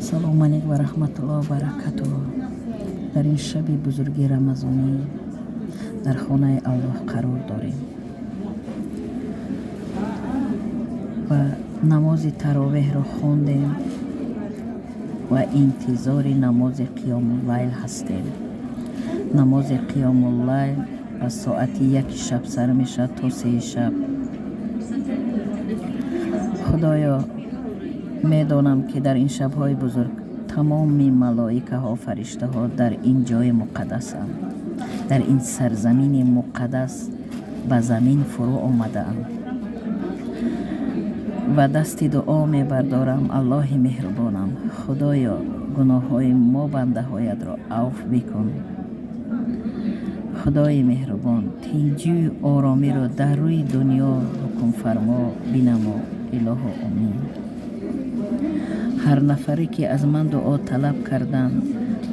Салому алейкум ва раҳматуллоҳ ва баракатуҳ. Дар ин шаби бузурги рамазонӣ дар хонаи Аллоҳ қарор дорем ва намози таровеҳро хондем ва интизори намози қиёмуллайл ҳастем. Намози қиёмуллайл аз соати 1 шаб сар мешавад то 3 шаб. Худоё, медонам ки дар ин шабҳои бузург тамоми малоикаҳо, фариштаҳо дар ин ҷои муқаддасанд, дар ин сарзамини муқаддас ба замин фурӯ омадаанд ва дасти дуо мебардорам. Аллоҳи меҳрубонам, Худоё, гуноҳҳои мо бандаҳоятро авф бикун. Худои меҳрубон, тинҷию оромиро дар рӯи дунё ҳукмфармо бинамо. Илоҳо омин. Ҳар нафаре ки аз ман дуо талаб карданд,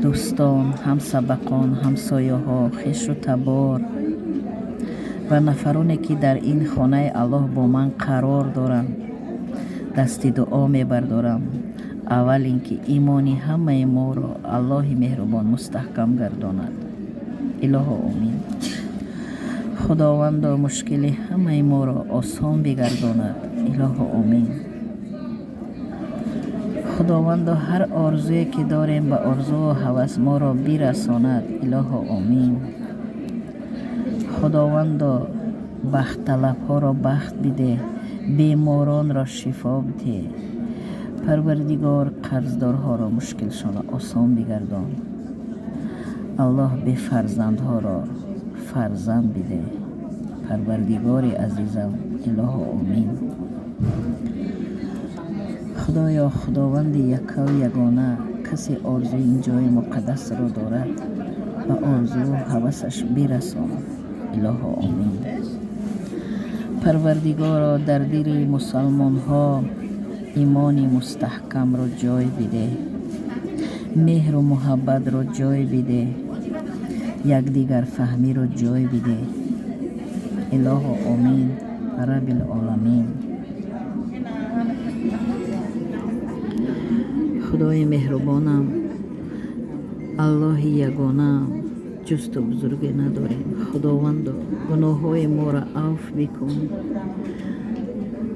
дӯстон, ҳамсабақон, ҳамсояҳо, хешу табор ва нафароне ки дар ин хонаи Аллоҳ бо ман қарор доранд, дасти дуо мебардорам. Аввал ин ки имони ҳамаи моро Аллоҳи меҳрубон мустаҳкам гардонад. Илоҳо омин. Худовандо, мушкили ҳамаи моро осон бигардонад. Илоҳо омин. Худовандо, ҳар орзуе ки дорем ба орзуву ҳавас моро бирасонад. Илоҳо омин. Худовандо, бахтталабҳоро бахт бидеҳ, беморонро шифо бидеҳ. Парвардигор, қарздорҳоро мушкилшонро осон бигардон. Аллоҳ бефарзандҳоро фарзанд бидеҳ. Парвардигори азизам, илоҳо омин. Худоё, Худованди яккаву ягона, касе орзуи ин ҷои муқаддасро дорад, ба орзуву ҳавасаш бирасон. Илоҳо омин. Парвардигоро, дар дили мусалмонҳо имони мустаҳкамро ҷой бидеҳ, меҳру муҳаббатро ҷой бидеҳ, якдигарфаҳмиро ҷой бидеҳ. Илоҳо омин. Раббил оламин. Худои меҳрубонам, Аллоҳи ягонаам, ҷуз ту бузурге надорем. Худовандо, гуноҳҳои моро авф бикун.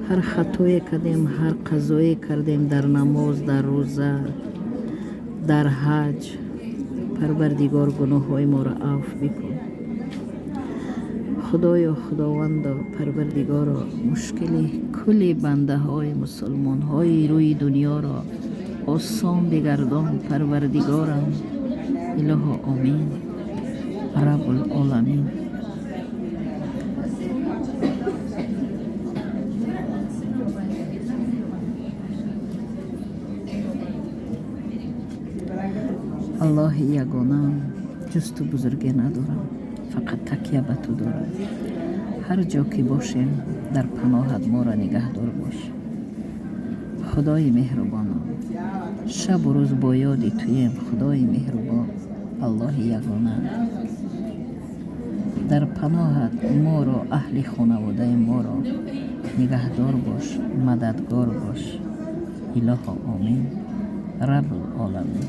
Ҳар хатое кардем, ҳар қазое кардем дар намоз, дар рӯза, дар ҳаҷ, Парвардигор, гуноҳҳои моро авф бикун. Худоё, Худовандо, Парвардигоро, мушкили кулли бандаҳои мусулмонҳои рӯи дунёро осон бигардон. Парвардигорам, илоҳо омин. Раббул оламин. Аллоҳи ягонаам, ҷуз ту бузурге надорам, фақат такя ба ту дорам. Ҳар ҷо ки бошем, дар паноҳат моро нигаҳдор бош. Худои меҳрубонам, шабу рӯз бо ёди туем. Худои меҳрубон, Аллоҳи ягона, дар паноҳат моро, аҳли хонаводаи моро нигаҳдор бош, мададгор бош. Илоҳо омин. Раббул оламин.